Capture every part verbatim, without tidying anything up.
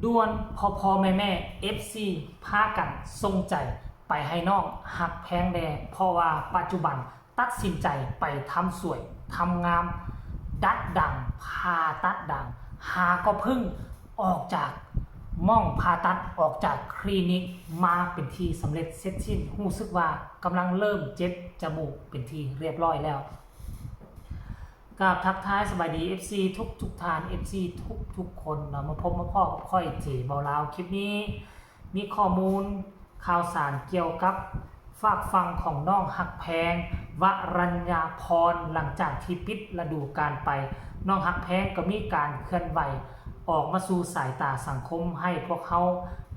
ด่วนพ่อพ่อแม่แม่ เอฟซี พากันส่งใจไปให้น้องฮักแพงแด่ เพราะว่าปัจจุบันตัดสินใจไปทำสวยทำงาม ดัดดั้ง ผ่าตัดดั้ง หาก็เพิ่งออกจากหม้องผ่าตัด ออกจากคลินิกมาเป็นที่สำเร็จเสร็จสิ้น รู้สึกว่ากำลังเริ่มเจ็บจมูกเป็นที่เรียบร้อยแล้ว กราบทักทายสบายดี เอฟซี ทุกทุกท่าน เอฟซี ทุกทุกคนเนาะ มาพบมาพ้อกับข้อยเจเบาลาว คลิปนี้มีข้อมูลข่าวสารเกี่ยวกับฝากฝั่งของน้องฮักแพง วรัญญาพร หลังจากที่ปิดฤดูกาลไป น้องฮักแพงก็มีการเคลื่อนไหวออกมาสู่สายตาสังคมให้พวกเขา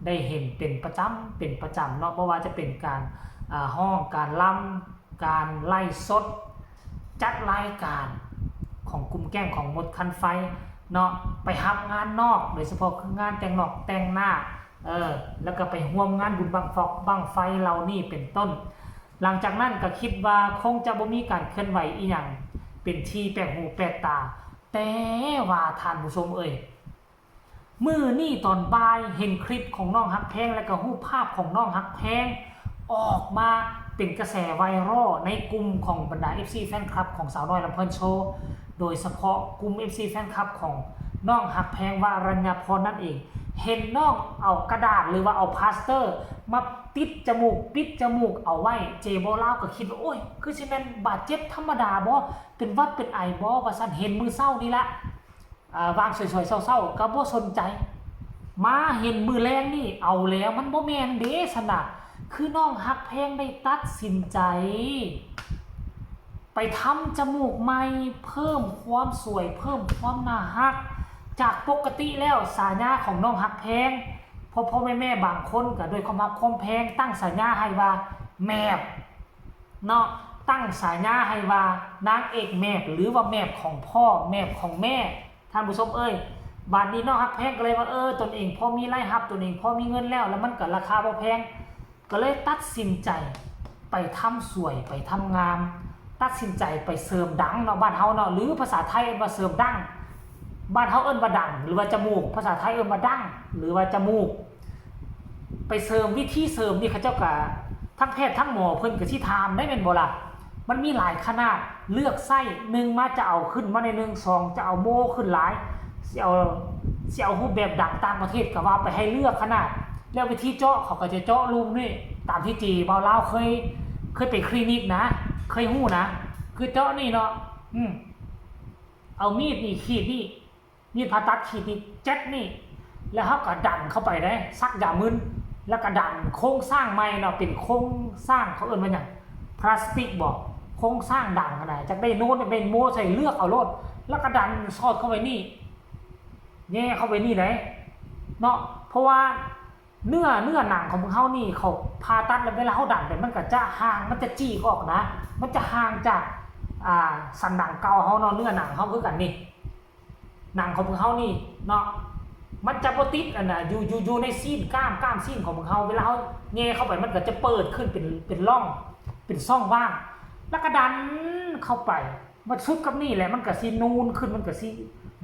ได้เห็นเป็นประจำเป็นประจำเนาะ บ่ว่าจะเป็นการ อ่า ฮ้อง การรำ การไลฟ์สด จัดรายการของกลุ่มแก๊งของมดคันไฟเนาะ ไปรับงานนอก โดยเฉพาะคืองานแต่งนอกแต่งหน้า เออ แล้วก็ไปร่วมงานบุญบั้งฟอกบั้งไฟเหล่านี้เป็นต้น หลังจากนั้นก็คิดว่าคงจะบ่มีการเคลื่อนไหวอีหยังเป็นที่แปลกหูแปลกตา แต่ว่าท่านผู้ชมเอ่ย มื้อนี้ตอนบ่ายเห็นคลิปของน้องฮักแพง และก็รูปภาพของน้องฮักแพง ออกมาเป็นกระแสไวรัลในกลุ่มของบรรดา เอฟซี แฟนคลับของสาวน้อยลำเพลินโชว์ โดยเฉพาะกลุ่ม เอฟซี แฟนคลับของน้องฮักแพง วรัญญาพรนั่นเอง เห็นน้องเอากระดาษหรือว่าเอาพลาสเตอร์มาติดจมูก ปิดจมูกเอาไว้ เจเบาลาวก็คิดว่า โอ้ย คือสิแม่นบาดเจ็บธรรมดาบ่ เป็นหวัดเป็นไอบ่ ว่าซั่น เห็นมื้อเช้านี่ละ อ่า วางสวยๆเศร้าๆก็บ่สนใจ มาเห็นมื้อแลงนี่เอาแล้ว มันบ่แม่นเด้ ซั่นน่ะ คือน้องฮักแพงได้ตัดสินใจ ไปทำจมูกใหม่ เพิ่มความสวย เพิ่มความน่าฮัก จากปกติแล้วฉายาของน้องฮักแพง พ่อๆแม่ๆบางคนก็ด้วยความฮักความแพงตั้งฉายาให้ว่าแมบ เนาะ ตั้งฉายาให้ว่านางเอกแมบ หรือว่าแมบของพ่อ แมบของแม่ ท่านผู้ชมเอ้ย บาดนี้น้องฮักแพงก็เลยว่า เออ ตนเองพอมีรายรับ ตนเองพอมีเงินแล้ว แล้วมันก็ราคาบ่แพง ก็เลยตัดสินใจไปทำสวย ไปทำงาม ตัดสินใจไปเสริมดั้งเนาะ บ้านเฮาเนาะ หรือภาษาไทยเอิ้นว่าเสริมดั้ง บ้านเฮาเอิ้นว่าดั้ง หรือว่าจมูก ภาษาไทยเอิ้นว่าดั้ง หรือว่าจมูก ไปเสริม วิธีเสริมนี่เขาเจ้าก็ ทั้งแพทย์ทั้งหมอเพิ่นก็สิถามได้แม่นบ่ล่ะ มันมีหลายขนาด เลือกไซส์ หนึ่งมาจะเอาขึ้นมาหน่อยหนึ่ง สองจะเอาโมขึ้นหลาย สิเอา สิเอารูปแบบดั้งต่างประเทศก็ว่าไป ให้เลือกขนาด แล้ววิธีเจาะเขาก็จะเจาะรูนี่ ตามที่เจเบาลาวเคย เคยไปคลินิกนะ เคยฮู้นะ คือเจาะนี่เนาะ อืม เอามีดนี่ขีดนี่ มีดผ่าตัดขีดนี่ เจ็ดนี่ แล้วเขาก็ดันเข้าไปเด้ สักยามึน แล้วก็ดันโครงสร้างใหม่เนาะ เป็นโครงสร้างเขาเอิ้นว่าหยัง พลาสติกบ่ โครงสร้างดั้งหั้นนะ จักได้โน้นจักได้โมใส่ เลือกเอาโลด แล้วก็ดันสอดเข้าไปนี่ แหย่เข้าไปนี่เด้เนาะ เพราะว่าเนื้อ เนื้อหนังของพวกเฮานี่ เขาผ่าตัดแล้วเวลาเฮาดันไป มันก็จะห่าง มันจะจีกออกนะ มันจะห่างจาก อ่า สันหนังเก่าเฮาเนาะ เนื้อหนังเฮาคือกันนี่ หนังของพวกเฮานี่เนาะ มันจะบ่ติดอันน่ะ อยู่ อยู่ อยู่ในซี้นกล้าม กล้ามซี้นของพวกเฮา เวลาเฮาแหย่เข้าไป มันก็จะเปิดขึ้นเป็น เป็นร่อง เป็นช่องว่าง แล้วก็ดันเข้าไป มันสุดกับนี่แหละ มันก็สินูนขึ้น มันก็สิ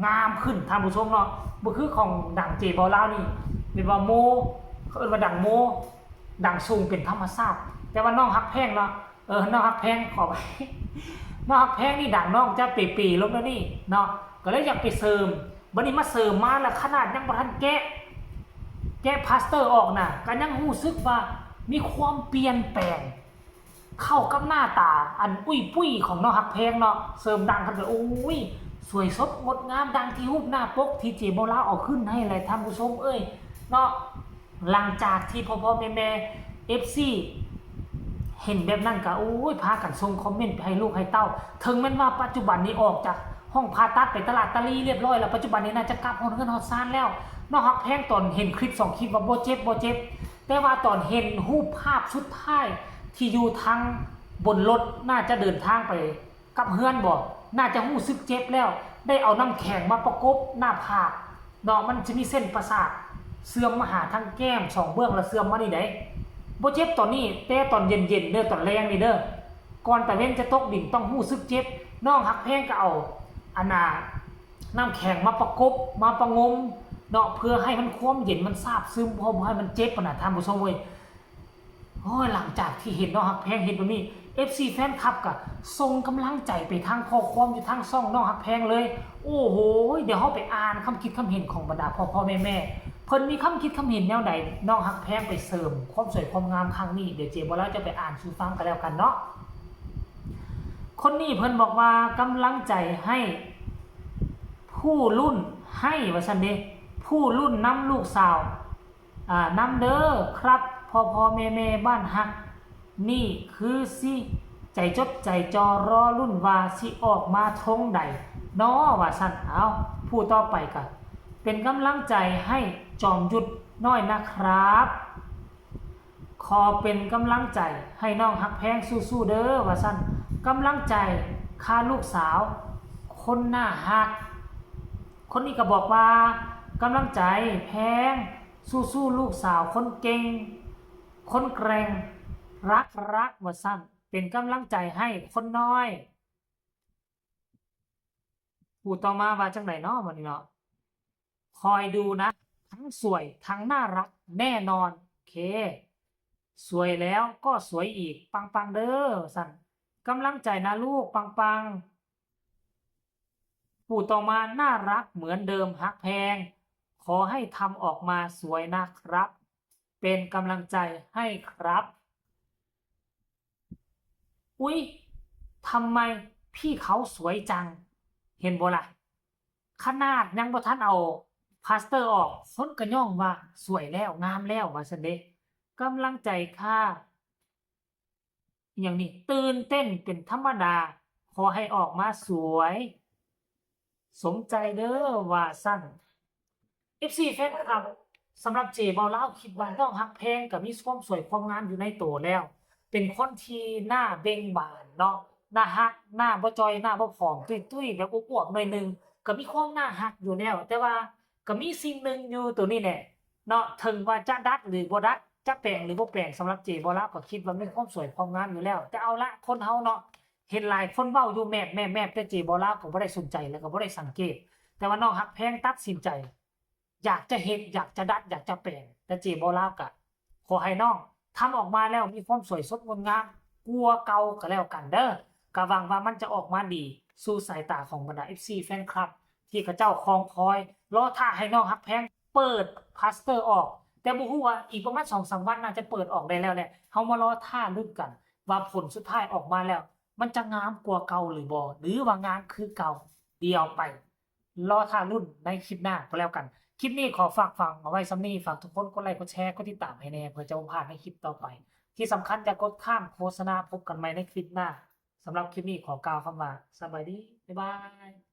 งามขึ้น ท่านผู้ชมเนาะ บ่คือของดั้งเจเบาลาวนี่ เป็นว่าโม เขาเอิ้นว่าดั้งโม ดั้งสูงเป็นธรรมชาติ แต่ว่าน้องฮักแพงเนาะ เออ น้องฮักแพง ขออภัย น้องฮักแพงนี่ดั้งน้องจะเป๋ๆลงแล้วนี่เนาะ ก็เลยอยากไปเสริม บัดนี้มาเสริมมาแล้ว ขนาดยังบ่ทันแกะ แกะพลาสเตอร์ออกน่ะ ก็ยังรู้สึกว่ามีความเปลี่ยนแปลง เข้ากับหน้าตาอันอุ้ยปุ้ยของน้องฮักแพงเนาะ เสริมดั้งเพิ่นก็ โอ้ย สวยสดงดงามดังที่รูปหน้าปกที่เจเบาลาวเอาขึ้นให้แหละ ท่านผู้ชมเอ้ย เนาะ หลังจากที่พ่อๆแม่ๆ เอฟซี เห็นแบบนั้นก็ โอ้ย พากันส่งคอมเมนต์ไปให้ลูกให้เต้า ถึงแม้นว่าปัจจุบันนี้ออกจากห้องผ่าตัดไปตลาดตะลีเรียบร้อยแล้ว ปัจจุบันนี้น่าจะกลับฮอดเฮือนฮอดซานแล้ว น้องฮักแพงตอนเห็นคลิปสองคลิปว่าบ่เจ็บ บ่เจ็บ แต่ว่าตอนเห็นรูปภาพสุดท้ายที่อยู่ทางบนรถ น่าจะเดินทางไปกับเฮือนบ่ น่าจะรู้สึกเจ็บแล้ว ได้เอาน้ำแข็งมาประกบหน้าผากเนาะ มันจะมีเส้นประสาทเชื่อมมาหาทางแก้มสองเบื้อง แล้วเชื่อมมานี่ได๋ บ่เจ็บตอนนี้ แต่ตอนเย็นๆเด้อ ตอนแลงนี่เด้อ ก่อนตะเว็นจะตกดินต้องรู้สึกเจ็บ น้องฮักแพงก็เอา อันน่ะ น้ำแข็งมาประกบ มาประงม เนาะ เพื่อให้มันความเย็นมันซาบซึม เพราะบ่ให้มันเจ็บอะนะท่านผู้ชมเว้ย โอ้ย หลังจากที่เห็นน้องฮักแพงเฮ็ดแบบนี้ เอฟซี แฟนคลับก็ส่งกำลังใจไปทางข้อความอยู่ทางช่องน้องฮักแพงเลย โอ้โห เดี๋ยวเราไปอ่านคำคิดคำเห็นของบรรดาพ่อๆแม่ๆ เพิ่นมีคำคิดคำเห็นแนวใด น้องฮักแพงไปเสริมความสวยความงามครั้งนี้ เดี๋ยวเจบ่าวลาวจะไปอ่านสู่ฟังกันแล้วกันเนาะ คนนี้เพิ่นบอกว่ากำลังใจให้ผู้รุ่น ให้ว่าซั่นเด้ ผู้รุ่นนำลูกสาว อ่า นำเด้อครับ พ่อๆแม่ๆบ้านฮัก นี่คือสิใจจดใจจ่อรอลุ้นว่าสิออกมาทรงใดน้อ ว่าซั่น เอา ผู้ต่อไปก็เป็นกำลังใจให้จอมยุทธน้อยนะครับ ขอเป็นกำลังใจให้น้องฮักแพงสู้ๆเด้อ ว่าซั่น กำลังใจค่าลูกสาว คนน่าฮัก คนนี้ก็บอกว่ากำลังใจแพง สู้ๆลูกสาวคนเก่ง คนแกร่ง รักๆ ว่าซั่น เป็นกำลังใจให้คนน้อย ผู้ต่อมาว่าจั่งใดน้อ บัดนี้เนาะ คอยดูนะ ทั้งสวยทั้งน่ารักแน่นอน โอเค สวยแล้วก็สวยอีก ปังๆเด้อ ว่าซั่น กำลังใจนะลูก ปังๆ ผู้ต่อมาน่ารักเหมือนเดิม ฮักแพง ขอให้ทำออกมาสวยนะครับ เป็นกำลังใจให้ครับ อุ๊ย ทำไมพี่เขาสวยจัง เห็นบ่ล่ะ ขนาดยังบ่ทันเอาพลาสเตอร์ออก คนก็ย่องว่าสวยแล้ว งามแล้ว ว่าซั่นเด้ กำลังใจค่ะ อหย่างนี้ ตื่นเต้นเป็นธรรมดา ขอให้ออกมาสวย สมใจเด้อ ว่าซั่น เอฟซี แฟนคลับ สำหรับเจบ่าวลาวคิดว่าน้องฮักแพงก็มีความสวยความงามอยู่ในตัวแล้ว เป็นคนที่หน้าเบ่งบานเนาะ หน้าฮัก หน้าบ่จ่อย หน้าบ่ผอม ตุ้ยๆ แบบอวบๆหน่อยหนึ่ง ก็มีความน่าฮักอยู่แล้ว แต่ว่าก็มีสิ่งหนึ่งอยู่ตัวนี้แหละเนาะ ถึงว่าจะดัดหรือบ่ดัด จะแปลงหรือบ่แปลง สำหรับเจบ่าวลาวก็คิดว่ามีความสวยความงามอยู่แล้ว แต่เอาละ คนเฮาเนาะ เห็นหลายคนเว้าอยู่แมบๆๆ แต่เจบ่าวลาวก็บ่ได้สนใจ แล้วก็บ่ได้สังเกต แต่ว่าน้องฮักแพงตัดสินใจ อยากจะเฮ็ด อยากจะดัด อยากจะแปลง แต่เจบ่าวลาวก็ขอให้น้องทำออกมาแล้วมีความสวยสดงดงามกว่าเก่าก็แล้วกันเด้อ ก็หวังว่ามันจะออกมาดีสู่สายตาของบรรดา เอฟซี แฟนคลับ ที่เขาเจ้าคอยคอยรอท่าให้น้องฮักแพงเปิดพลาสเตอร์ออก แต่บ่ฮู้ว่าอีกประมาณสองสามวันน่าจะเปิดออกได้แล้วแหละ เฮามารอท่าลุ้นกันว่าผลสุดท้ายออกมาแล้ว มันจะงามกว่าเก่าหรือบ่ หรือว่างามคือเก่า เดี๋ยวไปรอท่าลุ้นในคลิปหน้าก็แล้วกัน คลิปนี้ขอฝากฝังเอาไว้ส่ำนี้ ฝากทุกคนกดไลค์ กดแชร์ กดติดตามให้แน่ เพื่อจะบ่พลาดในคลิปต่อไป ที่สำคัญอย่ากดข้ามโฆษณา พบกันใหม่ในคลิปหน้า สำหรับคลิปนี้ขอกล่าวคำว่าสบายดี บ๊ายบาย